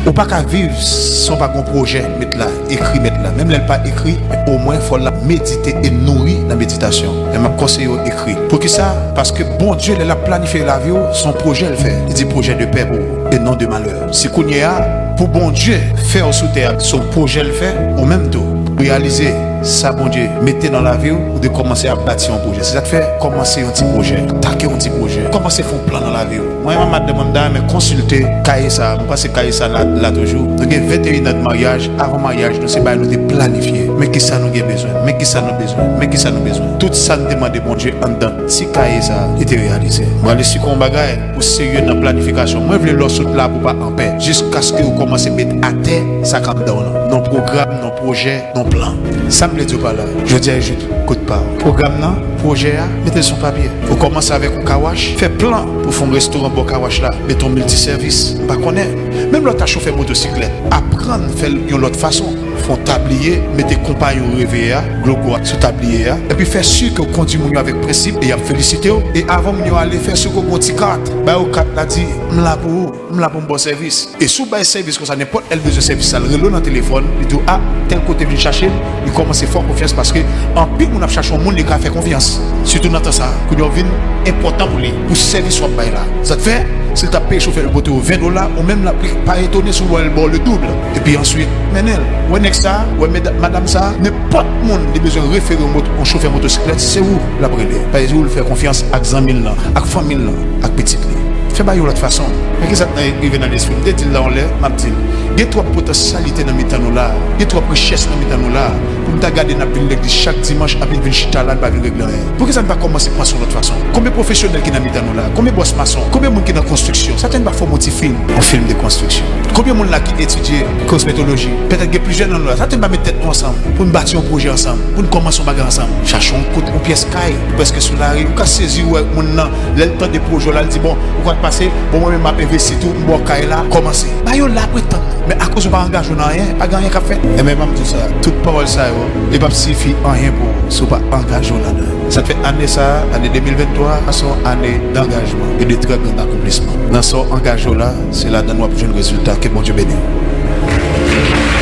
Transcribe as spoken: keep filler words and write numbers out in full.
Ou pa ka viv san w pa gen yon pwojè met la, ekri met la. Menm lè l pa ekri, men omwen fò l ap medite e nouri nan meditasyon. Men m ap konseye w ekri. Poukisa? Paske Bondye, lè l ap planifye lavi w, se yon pwojè l fè. Li di pwojè de pè pou ou e non de malè. Si kounye a, pou Bondye fè w sou tè a, se yon pwojè l fè, ou menm tou, reyalize sa Bondye mete nan lavi w, ou dwe kòmanse ap bati yon pwojè. Se sa k fè, kòmanse yon ti pwojè, atake yon ti pwojè, kòmanse fè yon plan nan lavi w. Mwen menm, madanm mwen, m ta renmen konsilte kaye sa a. Mwen panse kaye sa a la, la toujou. Nou gen venteyen an de maryaj. Avan maryaj nou, se bagay nou te planifye. Men kisa nou gen bezwen, men kisa nou bezwen, men kisa nou bezwen. Tout sa n te mande Bondye anndan ti kaye sa a, li te reyalize. Mwen ale sou yon bagay pou serye nan planifikasyon. Mwen vle lè w sot la pou w pa anpè, jiskaske ou kòmanse met atè sa k anndan w lan. Non pwogram, non pwojè, non plan. Sa m vle di w pa la, jodi a e jou kout pa w. Pwogram nan, pwojè a, mete l sou papye. Ou kòmanse avèk yon kawach, fè plan pou fè yon restoran bò kawach la, mete yon miltisèvis, m pa konnen. Menm lè w ta chofè motosiklèt, aprann fè l yon lòt fason. Fè yon tabliye, mete konpayi w reve a, logo a sou tabliye a, epi fè si ke w kondui moun yo avèk prensip e y ap felisite w. E avan moun yo ale, fè si ke w gen yon ti kat. Ba yo kat la, di, "M la pou ou, m la pou m ba w sèvis." E si w bay sèvis konsa, nenpòt lè l bezwen sèvis sa, l rele w nan telefòn, li di w, "A, tèl kote vin chache m," li kòmanse fè w konfyans, paske anpil moun ap chache yon moun li ka fè konfyans. Sitou nan tan sa a, kounye a w vin enpòtan pou li, pou sèvis w ap bay la. Sa k fè, si l t ap peye chofè l pote w ven dola, ou menm la, li pa etone si w wè l ba w le double. Epi answit, mennen l. Wè nèg sa, wè meda-, madanm sa, nenpòt moun li bezwen refere yon mot-, yon chofè motosiklèt, se ou l ap rele. Paske ou l fè konfyans ak zanmi l lan, ak fanmi l lan, ak pitit li. Fè bagay yon lòt fason. Men kisa k rive nan lespri m? M te di l la yon lè, m ap di l. Gen twòp potansyalite nan mitan nou la. Gen twòp richès nan mitan nou la. Pou m ta gade n ap vin legliz chak dimanch, epi n vin chita la, n pa vin regle anyen. Poukisa n pa kòmanse panse yon lòt fason? Konbyen pwofesyonèl ki nan mitan nou la? Konbyen bòs mason? Konbyen moun ki nan konstriksyon? Sa te n pa fè yon ti fim, yon fim de konstriksyon. Konbyen moun la ki etidye kosmetoloji? Petèt gen plizyè nan nou la. Sa te n pa met tèt nou ansanm pou n bati yon pwojè ansanm, pou n kòmanse yon bagay ansanm. Chache yon kote, yon pyès kay, ou prèske sou lari, ou ka sezi wè moun nan, lè l tande pwojè w la, l di, "Bon, ou konn pase, bon, mwen menm m ap envesti tou, m ba w kay la, kòmanse." Ba yo la pou yo tann. Men akoz ou pa angaje w nan anyen, pa gen anyen k ap fèt. Enben, ban m di w sa, tout pawòl sa yo, li p ap siyifi anyen pou ou si w pa angaje w ladan l. Sa k fè ane sa a, ane de mil venntwa a, se yon ane dangajman e de trè gran akonplisman. Nan sa w angaje w la, se ladan l w ap jwenn rezilta. Ke Bondye beni w.